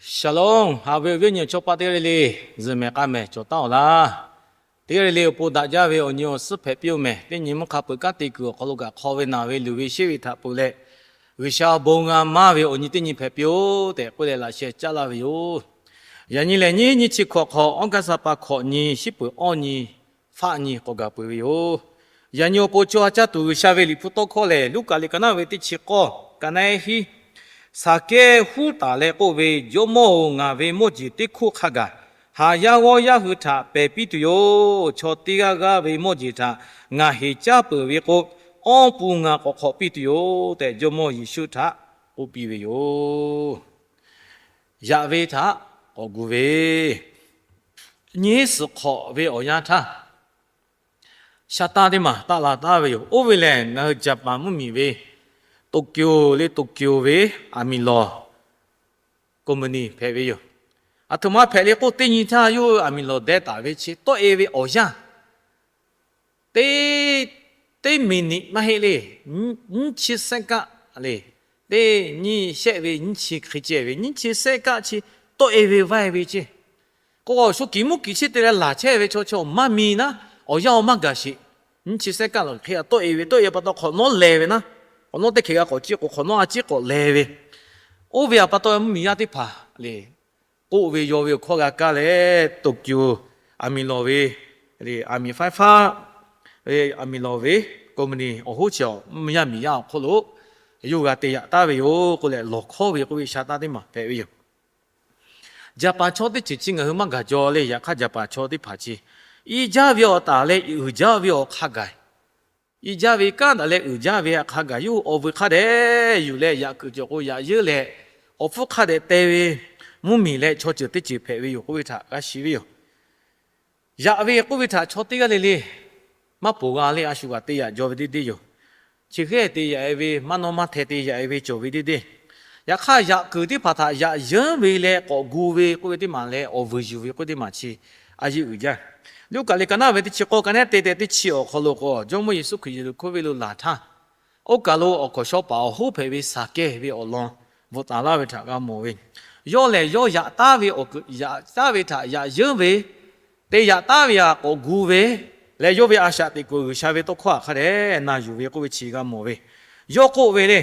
Shalom, haꞈ ve awˬ viˉ awˬ nyi awˬ chawˇ paˆ teˇ g'aˇ le le, zuhꞈ mehˍ k'a mehˍ cawˬ taˉ awˬ laˇ. Teˇ g'aˇ le le awˬ pon daꞈ jaˇ ve awˬ nyi awˬ suhˉ hpehꞈ piˇ-oˬ mehˍ. Teˇ nyi mvuhˇ hk'a peuˬ kanˉ te kuiˬ awˬ hk'aw lo kaꞈ hk'aw ve naˬ ve luˬ ve sheˆ ve htaꞈ peuˬ leh, G'uiˬsha bon g'a maˇ ve awˬ nyi teˇ nyi hpehꞈ piˇ-oˬ tehꞈ k'oˆ leh laꞈ sheh caˉ laˇ ve yoˬ. Yaꞈ nyi lehˬ, nyiˇ nyiˇ chi hkawꞈ hk'awꞈ, August ha pa hkawꞈ nyi, shiˉ peuˬ awˇ nyi, faˆ nyi k'awꞈ gaˬ peuˬ ve yoˬ. Yaꞈ nyi awˬ pon co ha caˇ tuˬ G'uiˬsha ve Liꞈ hpu tawˇ hkawˇ lehˬ, Luˉkaꞈ liꞈ ka naˉ ve teˇ chi k'awˇ, ka naˉ hiˉ, Saˍkehˇ huˉ taˍ leh k'oˆ ve, Jawˇmawˇ-oˬ, ngaˬ ve mawˇ jeˬ teˇ hkoˇ hk'a gaˬ haˍ yaˇ g'awˇ yaˇ hui htaꞈ pehˬ piˇ tuˬ yoˬ. Chaw teˇ g'aˇ g'aˇ ve mawˇ jeˬ htaꞈ ngaˬ heˍ caˉ peuˬ ve k'o, awˇ pun ngaˬ k'awꞈ hk'awꞈ piˇ tuˬ yoˬ tehꞈ, Jawˇmawˇ Yeˍsuˆ htaꞈ k'oˆ piˇ ve yoˬ. Yaꞈ ve htaꞈ k'awꞈ gu ve, nyiˇ suhˍ hk'awꞈ ve awˬ yanˇ htaˇ, sha taˇ teˇ maˬ taˆ la taˍ ve yoˬ. Oˇ ve lehˬ, ngaˬ hui Jaˍpaˍ mvuhˇmiˬ ve Tokyo le, Tokyo ve aˬ miˍ lawˬ company hpehꞈ ve yoˬ. Aˬ htoꞈ ma hpehꞈ le k'oˆ, teˇ nyi htaˇ yawˇ hui aˬ miˍ lawˬ deh taˍ ve chi tawˆ e ve awˬ yanˇ teˇ, teˇ miˬniꞈ maˇ heˆ le, nyiˇ chi sehˆ kaˆ le, teˇ nyiˇ shehˆ ve nyiˇ chi hk'e ceh ve nyiˇ chi sehˆ kaˆ chi tawˆ e ve vaiˇ ve ceh. K'o, shu kiˬ muˉ kiˬ chi te leh laˬ chehˇ ve chaw chi maˇ mi naˉ, awˬ yanˇ awˬ maˇ gaˬ sheˍ. Nyiˇ chi sehˆ kaˆ lawˬ hk'e tawˆ e ve, tawˆ e pa taw hk'awꞈ nawˉ leh ve naˉ, hk'awꞈ nawˉ teˇ hkeh g'a k'awꞈ ciˉ k'o, hk'awꞈ nawˉ a ciˉ k'awꞈ leh ve. Oˇ ve aꞈ pa taw mvuhˇmiˬ yaˇ teˇ hpaˍ le, k'oˆ ve yaw ve awˬ hkawˇ g'a kaˇ leh, Tokyo aˬ miˍ lawˬ ve, aˬ miˍ faiˉ faˉ ve aˬ miˍ lawˬ ve company awˬ hoˉ chi mvuhˇmiˬ yaˇ miˬ yaˇ awˬ hk'oˆ lo yawˇ g'a te yaꞈ taˍ ve yoˬ k'oˆ leh, lawˬ hkawˇ ve k'oˆ ve sha taˇ teˇ maˬ hpehꞈ ve yoˬ. Jaˍpaˍ chaw teˇ ceuˬ chi ngaˬ hui maˇ gaˬ jaw le. Yaꞈ hk'aˇ, Jaˍpaˍ chaw teˇ hpaˍ chi iˉ jaˇ ve awˬ taˍ leh uiˍ jaˇ ve awˬ hk'a gaˬ, iˉ jaˇ ve kanˉ daꞈ leh uiˍ jaˇ ve awˬ hk'a gaˬ yawˇ hui awˬ vuiˬ hk'a dehꞈ yuˬ leh, yaꞈ kuiˬ cawˬ k'o yaꞈ yeunˇ leh, awˬ hpfuhˇ hk'a dehꞈ te ve mvuhˇmiˬ leh chaw ceuˬ teˇ ceuˬ hpehꞈ ve yoˬ k'oˆ ve htaꞈ g'a shiˍ ve yoˬ. Yaꞈ ve k'oˆ ve htaꞈ chaw teˇ g'aˇ le le maˇ ponˬ g'a le. A shu g'aꞈ te yaꞈ jaw ve deˇ deˇ yoˬ. Chi hk'e te yaꞈ e ve, maˇ nawˇ maˇ hteh te yaꞈ e ve cawˬ ve deˇ deˇ. Yaꞈ hk'aˇ, yaꞈ kuiˬ teˇ hpaˍ htaꞈ yaꞈ yeunˇ ve leh k'awꞈ gu ve k'oˆ ve teˇ maˬ leh awˬ vuiˬ yuˬ ve k'oˆ ve teˇ maˬ chi a yeunˇ uiˍ jaˇ. Luˉkaꞈ liꞈ ka naˉ ve teˇ chi k'awˇ, ka naˉ te tehꞈ teˇ chi awˬ hk'aw lo k'o, Jawˇmawˇ Yeˍsuˆ Hkriꞈ yuˬ loˬ hk'oˆ ve lo laˬ htaˇ, oˇ kaˬ lo awˬ hkawnˍ shaw paˍ awˬ hoˉ hpehꞈ ve Saˍkehˇ ve awˬ lawn bvuhꞈ taˍ laˇ ve htaꞈ g'a mawˬ ve. Yawˇ lehˬ, yawˇ yaꞈ taˍ ve awˬ kuiˬ, yaꞈ taˍ ve htaꞈ yaꞈ yeunˇ ve, te yaꞈ taˍ ve htaꞈ k'awꞈ gu ve leh, yawˇ ve a shaꞈ teꞈ kuiˬ G'uiˬsha ve tawˇ hkawˇ htaꞈ hk'a dehꞈ na yuˬ ve k'oˆ ve chi g'a mawˬ ve. Yawˇ k'oˆ ve le,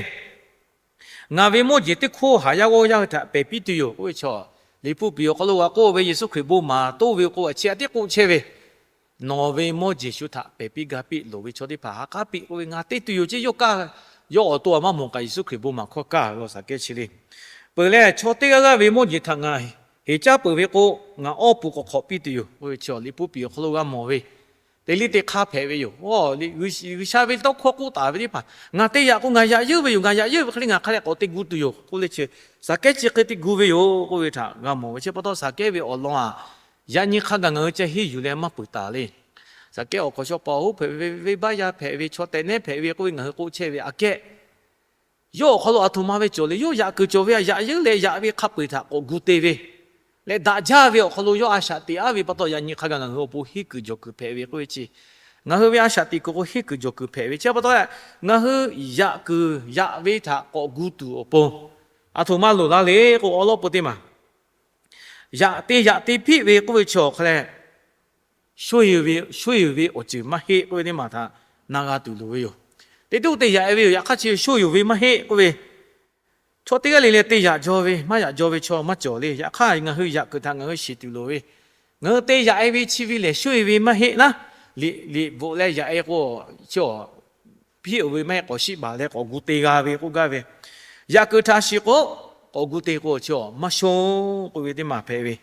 Ngaˬ ve mawˇ jeˬ teˇ hkoˇ haˍ yaˇ g'awˇ yaˇ hui htaꞈ pehˬ piˇ tuˬ yoˬ k'oˆ ve chaw, Liꞈ hpu piˍ awˬ hk'aw lo g'a k'oˆ ve, Yeˍsuˆ Hkriꞈ bon maˍ toˇ ve k'o, a chi a tiˉ k'oˆ chehˇ ve, Nawˬ ve mawˇ jeˬ shu htaꞈ pehˬ piˇ gaˇ piˇ loˍ ve chaw teˇ hpaˍ ha k'aˉ piˇ k'oˆ ve, ngaˬ te tuˬ yoˬ ceˇ. Yawˇ kaˇ, yawˇ awˬ to a maˇ mawˬ kaꞈ Yeˍsuˆ Hkriꞈ bon maˍ hkawˇ kaˇ ve law Saˍkehˇ chi le. Peuˬ leh, chaw teˇ g'aˇ g'aˇ ve mawˇ jeˬ htaꞈ ngaˬ heˍ caˉ peuˬ ve k'o, ngaˬ awˇ pun k'awꞈ hk'awꞈ piˇ tuˬ yoˬ k'oˆ ve chi, Liꞈ hpu piˍ awˬ hk'aw lo g'a mawˬ ve. Teˇ liˇ teˇ hk'aˇ hpehꞈ ve yoˬ. G'uiˬsha ve tawˇ hkawˇ k'oˆ taˍ ve teˇ hpaˍ ngaˬ te yaꞈ k'o ngaˬ yaꞈ yeunˇ ve yoˬ. Ngaˬ yaꞈ yeunˇ ve hk'e le ngaˬ hk'a dehꞈ k'awꞈ te gu tuˬ yoˬ k'oˆ le chi, Saˍkehˇ chi hk'e te gu ve yoˬ k'oˆ ve htaꞈ g'a mawˬ ve. Chi pa taw Saˍkehˇ ve awˬ lawn aꞈ, yaꞈ nyi hk'a gaˬ ngaˬ hui ca henˇ yuˬ leh maˇ peuˬ taˍ le. Saˍkehˇ awˬ hkawnˍ shaw paˍ awˬ hoˉ hpehꞈ ve, venˇbaˆ yaˇ hpehꞈ ve, chaw tehꞈ nehˉ hpehꞈ ve k'oˆ ve ngaˬ hui k'oˆ chehˇ ve aꞈ kehˉ, yawˇ awˬ hk'aw lo aˬ htoꞈ ma ve cawˬ le. Yawˇ yaꞈ kuiˬ cawˬ ve htaꞈ yaꞈ yeunˇ leh yaꞈ ve hk'a peu-eˬ htaꞈ k'awꞈ gu te ve leh, daꞈ jaˇ ve awˬ hk'aw lo yawˇ a shaꞈ teꞈ aˉ ve pa taw, yaꞈ nyi hk'a gaˬ ngaˬ hui awˬ pon henˇ kuiˬ jawˬ kuiˬ hpehꞈ ve k'oˆ ve chi, ngaˬ hui ve a shaꞈ teꞈ kuiˬ k'o henˇ kuiˬ jawˬ kuiˬ hpehꞈ ve chi pa taw, ngaˬ hui yaꞈ kuiˬ yaꞈ ve htaꞈ k'awꞈ gu tuˬ awˬ pon aˬ htoꞈ ma loˍ la le k'o, awˉ lawˉ peu teˇ maˬ yaꞈ te yaꞈ te piˇ ve k'oˆ ve chi awˬ hk'a leh, shoˇ yoˬ ve awˬ ceuˬ maˇ heˆ k'oˆ ve teˇ maˬ htaꞈ na g'a tuˬ loˍ ve yoˬ. Teˇ tuˉ te yaꞈ e ve yoˬ. Yaꞈ hk'aˇ chi shoˇ yoˬ ve maˇ heˆ k'oˆ ve, chaw teˇ g'aˇ le le te yaꞈ jaw ve maˇ yaꞈ jaw ve chaw maˇ cawˬ le. Yaꞈ hk'aˇ ngaˬ hui yaꞈ kuiˬ htaꞈ ngaˬ hui shiˍ tuˬ loˍ ve, ngaˬ hui te yaꞈ e ve chi ve lehˬ shoˇ yoˬ ve maˇ heˆ naˉ, liꞈ liꞈ bvuhꞈ leh yaꞈ e k'o, chi a piˇ-oˬ ve maˇ heˆ, k'awꞈ shiˆ baˬ leh k'awꞈ gu te g'a ve k'oˆ gaˇ ve, yaꞈ kuiˬ htaꞈ shiˍ k'o, k'awꞈ gu te k'o chi a maˇ shonˇ k'oˆ ve teˇ maˬ hpehꞈ ve.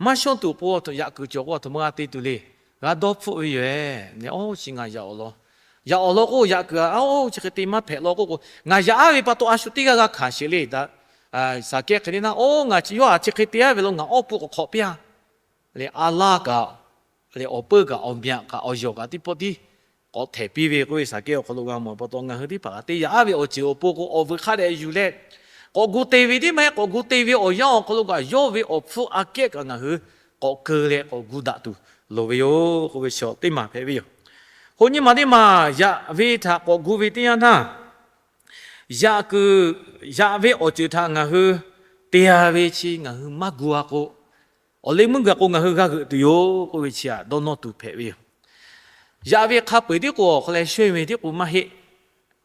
Maˇ shonˇ tuˬ awˬ pon yaꞈ kuiˬ cawˬ k'o aˬ htoꞈ ma g'a te tuˬ le. G'a dawˇ hpfuhˆ ve yoˬ. Oˇ chi ngaˬ yaꞈ awˬ lawn, yaꞈ awˬ lawn k'o yaꞈ kuiˬ a, oˇ chi hk'e te maˇ hpehꞈ law k'oˆ k'o, ngaˬ yaꞈ aˉ ve pa taw a shu teˇ g'aˇ g'a hkanˍ sheˍ le. Daꞈ Saˍkehˇ hk'e te naˉ, oˇ ngaˬ chi yawˇ a chi hk'e te aˉ ve lo ngaˬ awˇ pun k'awꞈ hk'awꞈ piˇ-a le. A laˇ kaꞈ le, awˬ peuˇ kaꞈ, awˬ myaꞈ kaꞈ, awˬ yawˬ kaꞈ teˇ pawˆ tiˉ k'awꞈ htehˍ piˇ ve k'oˆ ve Saˍkehˇ awˬ hk'aw lo g'a mawˬ pa taw, ngaˬ hui teˇ hpaˍ kaꞈ te yaꞈ aˉ ve awˬ ceuˬ awˬ pon k'o, awˬ vuiˬ hk'a dehꞈ yuˬ leh k'awꞈ gu te ve tiˉ maˇ heˆ. K'awꞈ gu te ve awˬ yanˇ awˬ hk'aw lo kaꞈ, yawˇ ve awˬ hpfuhˇ aꞈ kehˉ kaꞈ ngaˬ hui k'awꞈ keu leh k'awꞈ gu daꞈ tuˬ loˍ ve yoˬ k'oˆ ve chi teˇ maˬ hpehꞈ ve yoˬ. Hoꞈ nyi maˬ teˇ maˬ yaꞈ ve htaꞈ k'awꞈ gu ve teˇ yanˇ htaˇ, yaꞈ kuiˬ yaꞈ ve awˬ ceuˬ htaꞈ ngaˬ hui te-a ve chi ngaˬ hui maˇ gu-a k'o, awˬ leh meuˇ gaˬ k'o ngaˬ hui g'a g'euꞈ tuˬ yoˬ k'oˆ ve chi htaꞈ dawˇ nawˇ tuˬ hpehꞈ ve yoˬ. Yaꞈ ve hk'a peu-eˬ tiˉ k'o awˬ hk'aw leh shehˇ ve tiˉ k'o maˇ heˆ.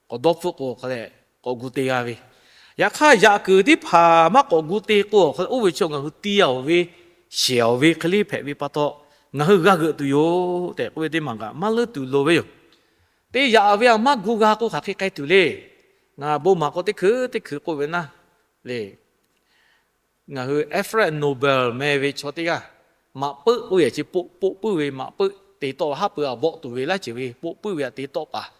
K'awꞈ dawˇ hpfuhˆ k'o awˬ hk'aw leh k'awꞈ gu te g'a ve. Yaꞈ hk'aˇ yaꞈ kuiˬ teˇ hpaˍ maˇ k'awꞈ gu te k'o awˬ hk'aw leh oˇ ve chi ngaˬ hui tiˇ-a-oˬ ve, shehˍ-aˬ ve hk'e le hpehꞈ ve pa taw, ngaˬ hui g'a g'euꞈ tuˬ yoˬ tehꞈ k'oˆ ve teˇ maˬ kaꞈ maˇ leuˉ tuˬ loˍ ve yoˬ. Te yaꞈ ve htaꞈ maˇ gu g'a k'o hk'aˬ hk'e k'ai tuˬ le. Ngaˬ bon maˍ k'o teˇ hkui teˇ hkui k'oˆ ve naˇ le. Ngaˬ hui Alfred Nobel meh ve chaw teˇ g'aˇ, maꞈ puiˉ k'oˆ yehˬ chi poˆ puiˉ ve maꞈ puiˉ te tawˆ haˉ pui-a bawˆ tuˬ ve laˇ ceuˬ ve poˆ puiˉ ve htaꞈ te tawˆ paˍ.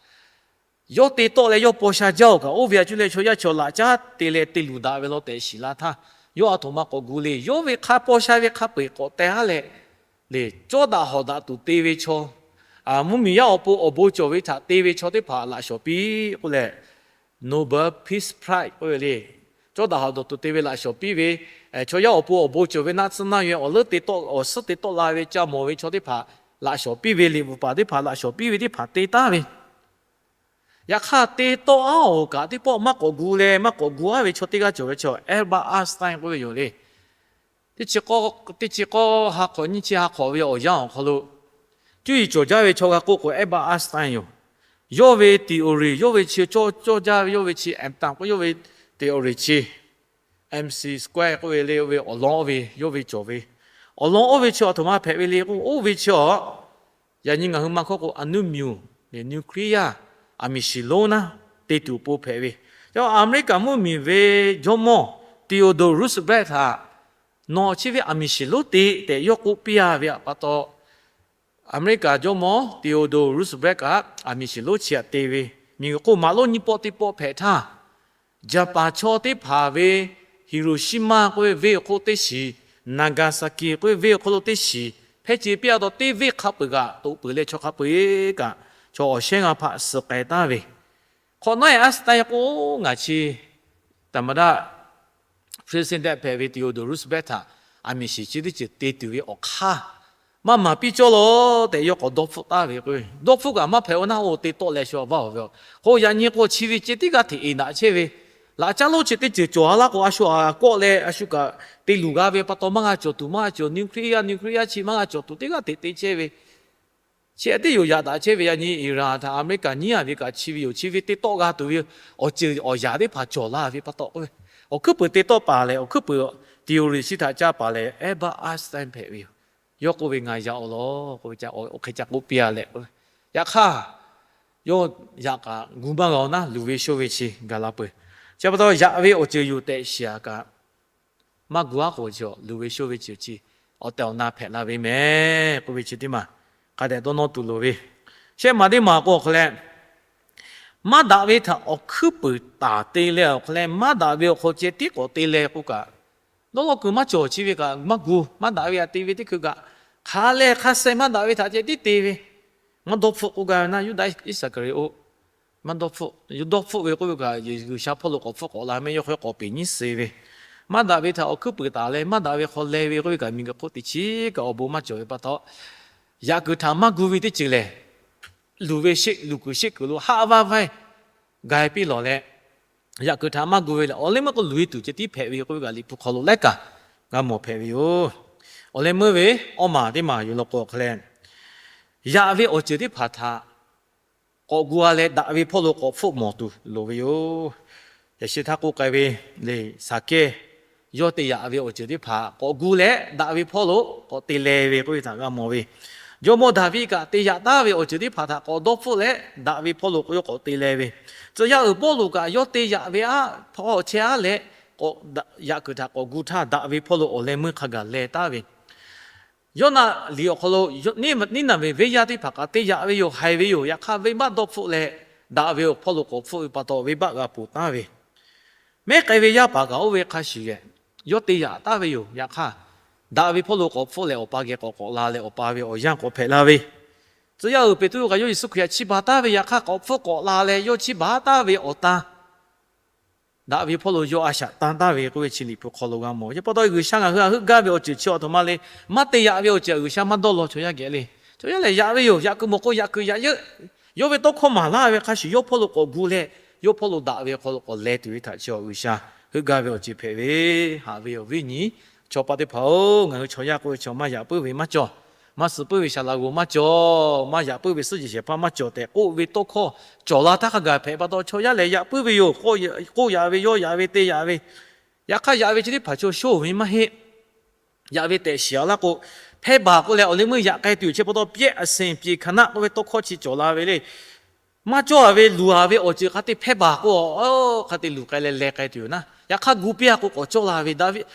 Yawˇ te tawˆ leh yawˇ paw sha jaˇ-oˬ kaꞈ, oˇ ve htaꞈ cuˇ leh chaw yaˇ chaw laꞈ caˉ te leh te luˬ daꞈ ve law tehꞈ shiˍ la htaˇ, yawˇ a htoꞈ ma k'awꞈ gu le. Yawˇ ve hk'a paw sha ve hk'a peu-eˬ k'awꞈ teh haˉ leh, le cawˇ daꞈ hawˍ daꞈ tuˬ te ve chaw, mvuhˇmiˬ yaˇ awˬ pon awˬ bon cawˬ ve htaꞈ te ve chaw teˇ hpaˍ laꞈ shawˍ piˇ k'oˆ leh, Nobel Peace Prize k'oˆ ve le. Cawˇ daꞈ hawˍ daꞈ tuˬ te ve laꞈ shawˍ piˇ ve, chaw yaˇ awˬ pon awˬ bon cawˬ ve naˆ tsuhˇ naˆ ve awˬ leuˉ te tawˆ awˬ suhˉ te tawˆ la ve ca mawˬ ve chaw teˇ hpaˍ laꞈ shawˍ piˇ ve, liꞈ bvuhꞈ paˍ teˇ hpaˍ laꞈ shawˍ piˇ ve teˇ hpaˍ te taˍ ve. Yaꞈ hk'aˇ te tawˆ-a-oˬ kaꞈ teˇ pawˆ maˇ k'awꞈ gu leh maˇ k'awꞈ gu-a ve chaw teˇ g'aˇ cawˬ ve chaw Albert Einstein k'oˆ ve yoˬ le. Teˇ chi k'awˇ ha hk'awꞈ nyiˇ chi ha hk'awꞈ ve awˬ yanˇ awˬ hk'aw lo cuˇ yiˍ cawˬ jaˇ ve chaw g'a k'oˆ k'o Albert Einstein yoˬ. Yawˇ ve theory, yawˇ ve chi cawˇ cawˇ jaˇ ve, yawˇ ve chi atom k'oˆ, yawˇ ve theory chi, MC square k'oˆ ve le, oˇ ve awˬ lawn oˇ ve yawˇ ve cawˬ ve, awˬ lawn oˇ ve chi a htoꞈ ma hpehꞈ ve le k'o, oˇ ve chi a, yaꞈ nyi ngaˬ hui maˇ hkawˇ k'o อนุมิว le, nuclear, aˬ miˍ shiˍ lonˉ naˉ te tuˬ awˬ pon hpehꞈ ve. Yawˇ Aˍmeˍriˆkaˍ mvuhˇmiˬ ve jawˇmawˇ Theodore Roosevelt htaꞈ nawˬ chi ve aˬ miˍ shiˍ lonˉ te tehꞈ yawˇ k'oˆ piˇ-a ve pa taw, Aˍmeˍriˆkaˍ jawˇmawˇ Theodore Roosevelt kaꞈ aˬ miˍ shiˍ lonˉ chi htaꞈ te ve, miˬguiˬ hk'oˆ maꞈ lonˉ nyiˇ pawˆ teˇ pawˆ hpehꞈ htaˇ, Jaˍpaˍ chaw teˇ hpaˍ ve Hiroshima k'oˆ ve venˇ awˬ hk'oˆ teˇ shiˍ, Nagasaki k'oˆ ve venˇ awˬ hk'oˆ lo teˇ shiˍ hpehˇ ce piˇ-a taw, teˇ venˇ hk'a peu-eˬ kaꞈ toꞈ peuˬ leh chaw hk'a peu-eˬ kaꞈ chaw awˬ shehˉ g'aˇ hpaˆ suh k'ai taˍ ve. Hk'awꞈ nawˉ-e Einstein k'o, ngaˬ chi သမ္မတ President hpehꞈ ve Theodore Roosevelt htaꞈ aˬ miˍ shiˍ chi teˇ ceuˬ te tuˬ ve awˬ hk'aˇ maˇ maˍ piˇ cawˇ law tehꞈ yawˇ k'awꞈ dawˇ hpfuhˆ taˍ ve k'o, dawˇ hpfuhˆ kaꞈ maˇ hpehꞈ-o naˉ, oˇ te tawˆ leh shu a vaˇ-oˬ ve. K'o yaꞈ nyi k'o chi ve ceh teˇ g'aˇ hteꞈ eˍ naꞈ chehˇ ve, laꞈ caˉ lonˉ chi teˇ ceuˬ cawˬ-a laˇ k'o, a shu aꞈ kawˆ leh a shu kaꞈ te luˬ g'a ve pa taw maˇ g'a cawˬ tuˬ, maˇ g'a cawˬ, nuclear, nuclear chi maˇ g'a cawˬ tuˬ teˇ g'aˇ hteꞈ te chehˇ ve. Chi hk'e teˇ yoˬ yaꞈ daꞈ chehˇ ve yaꞈ nyi Iran htaꞈ Aˍmeˍriˆkaˍ nyiˉ-a ve kaꞈ chi ve yoˬ. Chi ve te tawˆ g'a tuˬ ve awˬ ceuˬ awˬ yaꞈ teˇ hpaˍ cawˬ la ve pa taw k'oˆ ve, awˬ hkuiˉ puiˍ te tawˆ paˍ lehˬ, awˬ hkuiˉ puiˍ theory chi htaꞈ ca paˍ lehˬ, Albert Einstein hpehꞈ ve yoˬ. Yawˇ k'oˆ ve, Ngaˬ yaꞈ-oˬ law k'oˆ ve, oˇ hk'e ca k'oˆ piˇ-a leh k'oˆ ve. Yaꞈ hk'aˇ, yawˇ yaꞈ kaꞈ gu maˇ g'a-oˬ naˉ, luˬ ve shoˇ ve chi gaˬ la peuˬ. Chi pa taw yaꞈ ve awˬ ceuˬ yoˬ tehꞈ shiˍ-a kaꞈ maˇ gu-a k'o, luˬ ve shoˇ ve ceuˬ chi awˬ tehˬ awˬ na hpehꞈ la ve mehˍ k'oˆ ve chi teˇ maˬ hk'a dehꞈ dawˇ nawˇ tuˬ loˍ ve. Shehˆ maˬ teˇ maˬ k'o awˬ hk'aw leh, maˇ daꞈ ve htaꞈ awˬ hkuiˉ puiˍ taˍ te leh awˬ hk'aw leh, maˇ daꞈ ve awˬ hk'aw ceh tiˉ k'awꞈ te leh k'oˆ kaꞈ, dawˇ law kuiˬ maˇ cawˬ chi ve kaꞈ maˇ gu. Maˇ daꞈ ve htaꞈ te ve teˇ hkui kaꞈ hk'a lehˬ hk'a sheh maˇ daꞈ ve htaꞈ ceh tiˉ te ve. Maˇ dawˇ hpfuhˆ k'oˆ gaˇ ve naˉ, Yuˇdaꞈ Iˉsaˍkaˍriˍoˆ maˇ dawˇ hpfuhˆ. Yawˇ dawˇ hpfuhˆ ve k'oˆ ve kaꞈ, G'uiˬsha hpawˇ lo k'awꞈ hpfuhˆ k'awꞈ la mehˆ, yawˇ hk'aw k'awꞈ peˍ nyiˉ suh ve. Maˇ daꞈ ve htaꞈ awˬ hkuiˉ puiˍ taˍ leh maˇ daꞈ ve hk'aw leh ve k'oˆ ve kaꞈ, miˬguiˬ hk'oˆ teˇ chiˉ kaꞈ awˬ bon maˇ cawˬ ve pa taw, yaꞈ kuiˬ htaꞈ maˇ gu ve teˇ ceuˬ lehˬ, luˬ ve sheˆ, luˬ kuiˬ sheˆ kuiˬ lo haˆ vaˇ vaˇ ga piˇ lawˬ leh, yaꞈ kuiˬ htaꞈ maˇ gu ve lehˬ, awˬ leh meuˇ k'o luˬ ve tuˬ ceh tiˉ hpehꞈ ve k'oˆ ve kaꞈ, Liꞈ hpu hk'aw lo laiˉ kaꞈ g'a mawˬ hpehꞈ ve yoˬ. Awˬ leh meuˇ ve awˇ maˬ teˇ maˬ yoˬ law k'o awˬ hk'aw leh, yaꞈ ve awˬ ceuˬ teˇ hpaˍ htaꞈ k'awꞈ gu-a leh, daꞈ ve hpawˇ lo k'awꞈ hpfuhˆ mawˬ tuˬ loˍ ve yoˬ. Yaꞈ shi htaˇ k'oˆ k'ai ve le, Saˍkehˇ yawˇ te yaꞈ ve awˬ ceuˬ teˇ hpaˍ k'awꞈ gu leh, daꞈ ve hpawˇ lo k'awꞈ te leh ve k'oˆ ve htaꞈ g'a mawˬ ve. Jawˇmawˇ Daˍviˆ kaꞈ te yaꞈ taˍ ve awˬ ceuˬ teˇ hpaˍ htaꞈ k'awꞈ dawˇ hpfuhˆ leh, daꞈ ve hpawˇ lo k'awꞈ te leh ve. Tcuh yaˇ uiˍ Pawˇluꞈ kaꞈ yawˇ te yaꞈ ve aˉ hpawˇ chehˇ aˉ leh, yaꞈ kuiˬ htaꞈ k'awꞈ gu htaˇ, daꞈ ve hpawˇ lo awˬ leh meuˇ hk'a gaˬ leh taˍ ve. Yawˇnaˆ liꞈ awˬ hk'aw lo, Niˉnaˍveˍ venˇ yaˇ teˇ hpaˍ kaꞈ te yaꞈ ve yoˬ, haiˬ ve yoˬ. Yaꞈ hk'aˇ, venˇbaˆ dawˇ hpfuhˆ leh, daꞈ ve awˬ hpawˇ lo k'awꞈ hpfuhˆ ve pa taw, venˇbaˆ g'a ponˬ taˍ ve. Mehˉ k'ai ve yaˇ paˍ kaꞈ oˇ ve hk'a shuˍ yehˬ, yawˇ te yaꞈ taˍ ve yoˬ. Yaꞈ hk'aˇ, daꞈ ve hpawˇ lo k'awꞈ hpfuhˆ leh, awˬ pa geh k'awꞈ k'awꞈ la leh, awˬ pa ve awˬ yanˇ k'awꞈ hpehꞈ la ve. Tcuh yaˇ uiˍ Peˍtruˆ kaꞈ yawˇ Yeˍsuˆ Hkriꞈ htaꞈ chiˇ baˬ taˍ ve, yaꞈ hk'aˇ k'awꞈ hpfuhˆ k'awꞈ la leh, yawˇ chiˇ baˬ taˍ ve awˬ tan daꞈ ve hpawˇ lo yawˇ a shaꞈ tan taˍ ve k'oˆ ve chi Liꞈ hpu hk'aw lo g'a mawˬ. Chi pa taw, G'uiˬsha ngaˬ hui htaꞈ heuˆ gaˇ ve awˬ ceuˬ chi awˬ htoꞈ ma le. Maˇ te yaꞈ ve awˬ ceuˬ htaꞈ G'uiˬsha maˇ dawˇ law chaw yaˇ geh le. Chaw yaˇ lehˬ yaꞈ ve yoˬ. Yaꞈ kuiˬ mawˬ k'o yaꞈ kuiˬ yaꞈ yeuˆ. Yawˇ ve tawˇ hkawˇ maˍ laˇ ve hk'a shuˍ, yawˇ hpawˇ lo k'awꞈ gu leh, yawˇ hpawˇ lo daꞈ ve hk'aw lo k'awꞈ leh tuˬ ve htaꞈ chi G'uiˬsha heuˆ gaˇ ve awˬ ceuˬ hpehꞈ ve, haꞈ ve awˬ viˉ awˬ nyi chaw paˆ teˇ hpaˍ-oˬ, ngaˬ hui chaw yaˇ k'oˆ ve chaw maˇ yaꞈ puiˉ ve maˇ cawˬ, maˇ suh puiˉ ve shaˍ laꞈ g'oˍ maˇ cawˬ, maˇ yaꞈ puiˉ ve suhˉ jehˬ shehˍ hpaˇ maˇ cawˬ tehꞈ k'oˆ ve tawˇ hkawˇ cawˬ la htaˇ hk'a gaˬ hpehꞈ pa taw, chaw yaˇ lehˬ yaꞈ puiˉ ve yoˬ. K'oˆ yaꞈ ve, yawˇ yaꞈ ve, te yaꞈ ve, yaꞈ hk'aˇ yaꞈ ve chi teˇ hpaˍ chaw shoˉ ve maˇ heˆ. Yaꞈ ve tehꞈ shiˍ-a laˇ k'o, hpehˇ baˬ k'oˆ leh awˬ leh meuˇ yaꞈ k'ai tuˬ yoˬ. Chi pa taw เปรียบเสมือน k'oˆ ve tawˇ hkawˇ chi cawˬ la ve le. Maˇ cawˇ-a ve luˬ-a ve awˬ ceuˬ hk'a te hpehˇ baˬ k'o, hk'a te luˬ k'ai leh leh k'ai tuˬ yoˬ naˉ. Yaꞈ hk'aˇ gu piˇ-a k'o k'awꞈ cawˇ la ve, Daˍviˆ,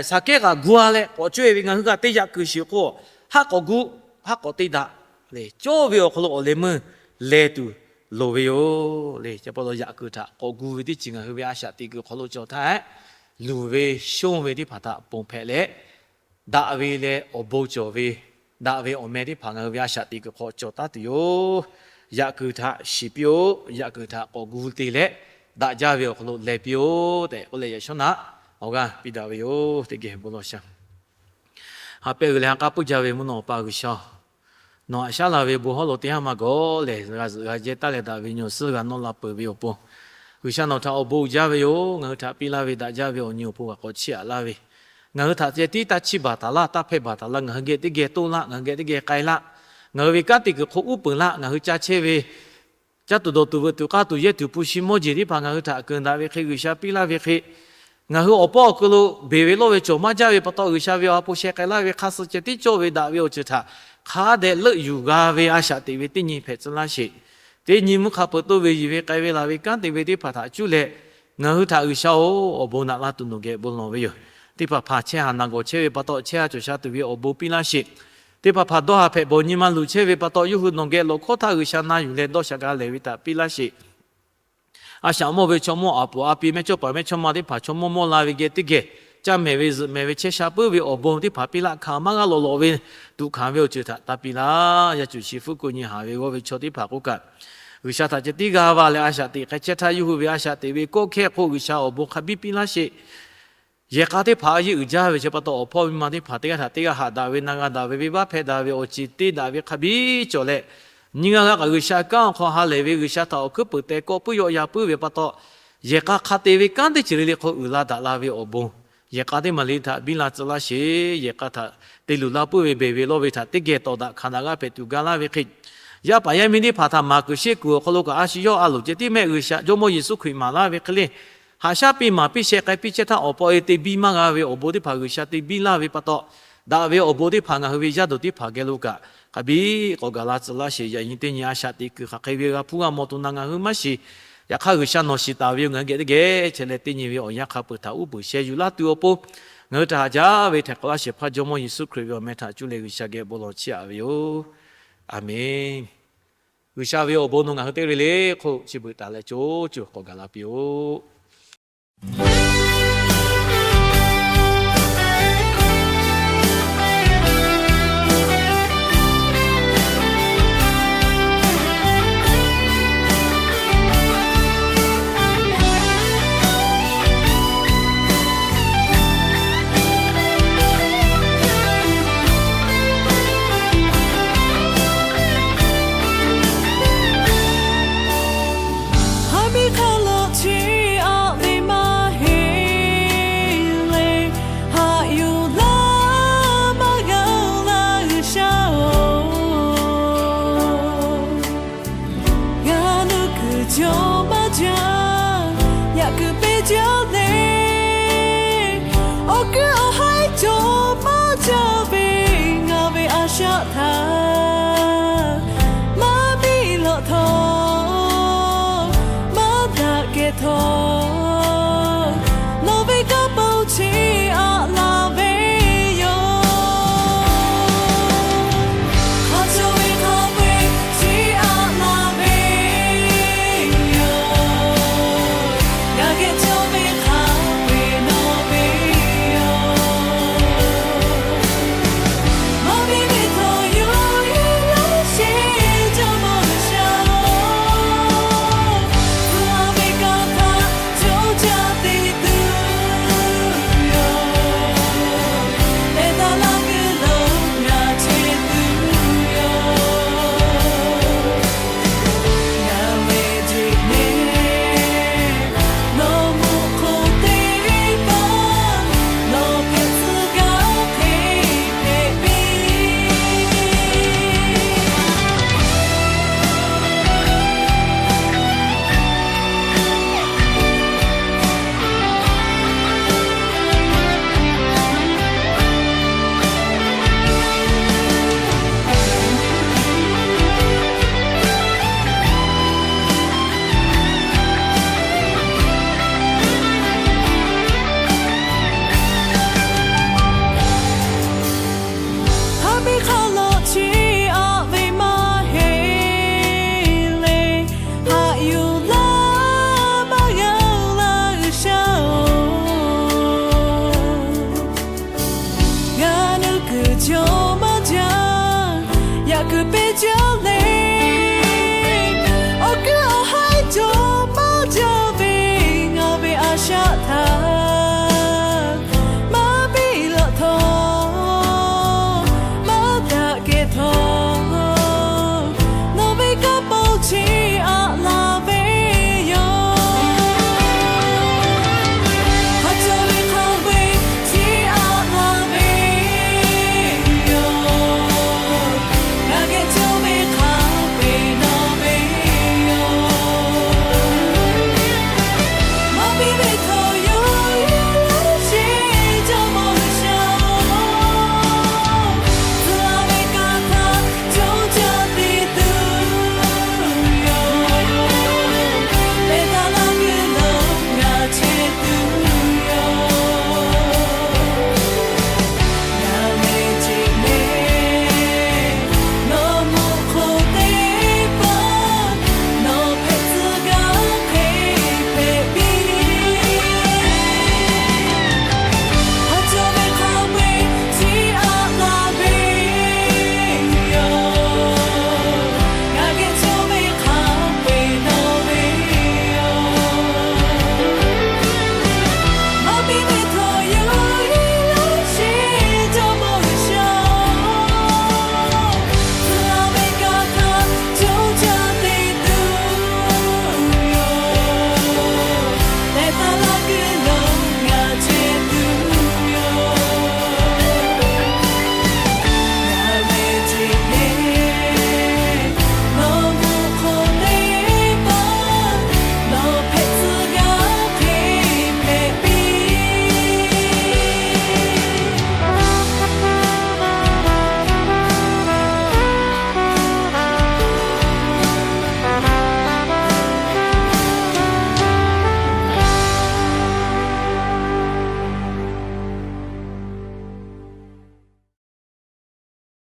Saˍkehˇ kaꞈ gu-a leh k'awꞈ cawˇ-e ve, ngaˬ hui kaꞈ te yaꞈ kuiˬ shiˍ k'o, haˉ k'awꞈ gu, haˉ k'awꞈ te daꞈ le. Cawˇ ve awˬ hk'aw lo awˬ leh meuˇ leh tuˬ loˍ ve yoˬ le. Chi pa taw yaꞈ kuiˬ htaꞈ k'awꞈ gu ve teˇ ceuˬ ngaˬ hui ve a shaꞈ teꞈ kuiˬ hk'aw lo cawˬ htaˇ, luˬ ve shonˇ ve teˇ hpaˍ htaꞈ ponˬ hpehꞈ leh, daꞈ ve leh awˬ bon cawˬ ve, daꞈ ve awˬ meh teˇ hpaˍ ngaˬ hui ve a shaꞈ teꞈ kuiˬ hk'aw cawˬ taˉ tuˬ yoˬ. Yaꞈ kuiˬ htaꞈ shiˍ piˇ-oˆ. Yaꞈ kuiˬ htaꞈ k'awꞈ gu te leh, daꞈ jaˇ ve awˬ hk'aw lo leh piˇ-oˆ tehꞈ k'oˆ leh, yaꞈ shawˉ naꞈ awˬ g'aˇ piˇ daꞈ ve yoˬ. Teˇ geh bon lawˬ shaˍ. Ha pehˇ uiˍ leh ha k'aˉ puiˉ jaˇ ve mvuhˇ naw awˬ pa G'uiˬsha-oˬ, nawˬ haꞈ shaˉ la ve bon hawˉ lo teˇ haˉ maˇ gawˬ lehˬ, g'a zuhꞈ g'a jehˇ taˇ leh daꞈ ve nyi awˬ suhˉ g'a nawˇ la peuˬ ve awˬ pon, G'uiˬsha nawˬ htaꞈ awˬ bon uiˍ jaˇ ve yoˬ. Ngaˬ hui htaꞈ piˇ laˇ ve daꞈ jaˇ ve awˬ nyi awˬ pon g'a k'awꞈ chiˇ aꞈ laˇ ve, ngaˬ hui htaꞈ ceh tiˉ taˇ chiˇ baˬ taˍ laˇ, taˇ hpehˇ baˬ taˍ laˇ, ngaˬ hui geh teˇ geh toˇ laˇ, ngaˬ hui geh teˇ geh k'ai laˇ, ngaˬ hui ve kanˉ te kuiˬ hk'oˆ uˉ peunˍ laˇ, ngaˬ hui ca chehˇ ve caˇ tuˬ dawˬ tuˬ veuꞈ tuˬ k'aˇ tuˬ yehˇ tuˬ hpu shi mawˇ jeˬ teˇ hpaˍ ngaˬ hui htaꞈ keunˍ daꞈ ve hk'e, G'uiˬsha piˇ laˇ ve hk'e, ngaˬ hui awˬ pawˆ awˬ hk'aw lo beˬ ve lawˇ ve cawˬ maˇ jaˇ ve pa taw, G'uiˬsha ve awˬ ha hpu sheh k'ai laˇ ve hk'aˇ suh ceh tiˉ cawˇ ve daꞈ ve awˬ ceuˬ htaꞈ hk'a dehꞈ leuˆ yuˬ g'a ve a shaꞈ teꞈ ve teˇ nyi hpehꞈ tcuh laˇ sheˍ. Teˇ nyi mvuhˇ hk'a peuˬ toˇ ve yiˬ ve k'ai ve laˬ ve kanˉ te ve teˇ hpaˍ htaꞈ cuˇ leh, ngaˬ hui htaꞈ G'uiˬsha-oˬ, awˬ bon naꞈ laˇ tuˬ nawˬ geh bon lawˬ ve yoˬ. Teˇ hpaˍ hpaˍ chehˇ haˍ naˬ gawˬ chehˇ ve pa taw, chehˇ ha cawˬ sha tuˬ ve awˬ bon piˇ laˇ sheˍ. Teˇ hpaˍ hpaˍ dawˇ haˍ hpehꞈ bawˬ nyi ma luˬ chehˇ ve pa taw, yawˇ hui nawˬ geh lawˬ hkawˇ htaˇ G'uiˬsha na yuˬ leh dawˇ sha g'a lehˬ ve htaꞈ piˇ laˇ sheˍ. A shaꞈ mawˇ ve chaw mawˇ aˍ puˍ a pi mehˇchawˇ paˍ mehˇchawˇ ma teˇ hpaˍ chaw mawˇ mawˇ la ve geh teˇ geh, caˇ mehˍ ve zuhꞈ mehˍ ve chehˇ sha puiˉ ve awˬ bon teˇ hpaˍ piˇ laˇ hkanˍ maˇ g'aˇ lawꞈ lawꞈ ve tuꞈ hkanˍ ve awˬ ceuˬ htaꞈ taˇ piˇ laˇ. Yaˇ cuˬ shi fuˉ ko nyi haˍ ve g'awˇ ve chaw teˇ hpaˍ k'oˆ kaꞈ, G'uiˬsha htaꞈ ceh tiˉ g'a va leh a shaꞈ teꞈ hk'a chehˇ htaˇ, yawˇ hui ve a shaꞈ teꞈ ve kawˆ hkehˇ hk'oˆ G'uiˬsha awˬ bon hk'a biˇ piˇ laˇ sheˍ. Yehˬ k'a teˇ hpaˍ a yeˇ uiˍ jaˇ ve chi pa taw, awˬ hpawˇ ve ma teˇ hpaˍ teˇ g'aˇ htaꞈ teˇ g'aˇ haꞈ daꞈ ve na g'a daꞈ ve venˇbaˆ hpehˇ daꞈ ve awˬ ceˬ te daꞈ ve hk'a biˇ cawˬ leh, nyi g'a g'a kaꞈ G'uiˬsha kanˉ awˬ hk'aw ha lehˬ ve, G'uiˬsha htaꞈ awˬ hkuiˉ puiˍ teh kawˆ puiˉ yawˆ ya puiˉ ve pa taw, yehˬ k'a hk'a te ve kanˉ teˇ ceuˬ le le hk'aw uiˍ la daꞈ la ve awˬ bon, yehˬ k'a teˇ maˬ le htaꞈ biˇ la tcuh laˇ sheˍ. Yehˬ k'a htaꞈ te luˬ la puiˉ ve beˬ ve lawˇ ve htaꞈ teˇ geh tawˍ daꞈ hkanˍ daꞈ g'aˇ hpehꞈ tuˬ ga laˇ ve hk'e, yaˇ paˍ yaˇ miˇ teˇ hpaˍ htaꞈ maˍ kuiˬ sheˆ kuiˬ awˬ hk'aw lo kaꞈ a shu yawˇ a loˍ ceh tiˉ mehˆ G'uiˬsha Jawˇmawˇ Yeˍsuˆ Hkriꞈ maˍ laˇ ve hk'e le, haꞈ shaˉ piˇ maˍ piˇ sheh k'ai piˇ chehˇ htaˇ, awˬ pa e te biˇ maˇ g'a ve awˬ bon teˇ hpaˍ G'uiˬsha te biˇ laˇ ve pa taw, daꞈ ve awˬ bon teˇ hpaˍ ngaˬ hui ve yaˇ duˬ teˇ hpaˍ geh lo kaꞈ hk'a biˇ k'awꞈ gaˬ la tcuh laˇ sheˍ. Yaꞈ nyi teˇ nyi a shaꞈ teꞈ kuiˬ hk'aˬ hk'e ve g'a hpuˇ g'a mawˬ tuˬ na ngaˬ hui maˇ shiˍ. Yaꞈ hk'aˇ G'uiˬsha nawˬ shiˍ taˍ ve yoˬ. Ngaˬ hui geh teˇ geh chehˇ leh teˇ nyi ve awˬ yanˇ hk'a peuˬ htaꞈ uˉ peunˍ sheh yuˬ laˇ tuˬ awˬ pon, ngaˬ hui htaꞈ haꞈ jaˇ ve htaiˍ hk'awꞈ laˇ shehˍ hpaˇ Jawˇmawˇ Yeˍsuˆ Hkriꞈ ve awˬ meh htaꞈ cuˇ leh G'uiˬsha geh bon lawˬ chiˇ aꞈ ve yoˬ. A menˬ. G'uiˬsha ve awˬ bon nawˬ ngaˬ hui teˇ g'aˇ le le hk'oˆ chi beuꞈ taˍ leh co co k'awꞈ gaˬ la piˇ-oˆ. Haꞈ ve hk'aw lo chi aꞈ ve maˇ heˆ le, haꞈ yuˬ laˇ maˇ g'a-oˬ laˇ G'uiˬsha-oˬ, g'a nuˇ kuiˬ cawˬ maˇ jaˇ, yaꞈ kuiˬ peˇ jaˇ le, awˬ kuiˬ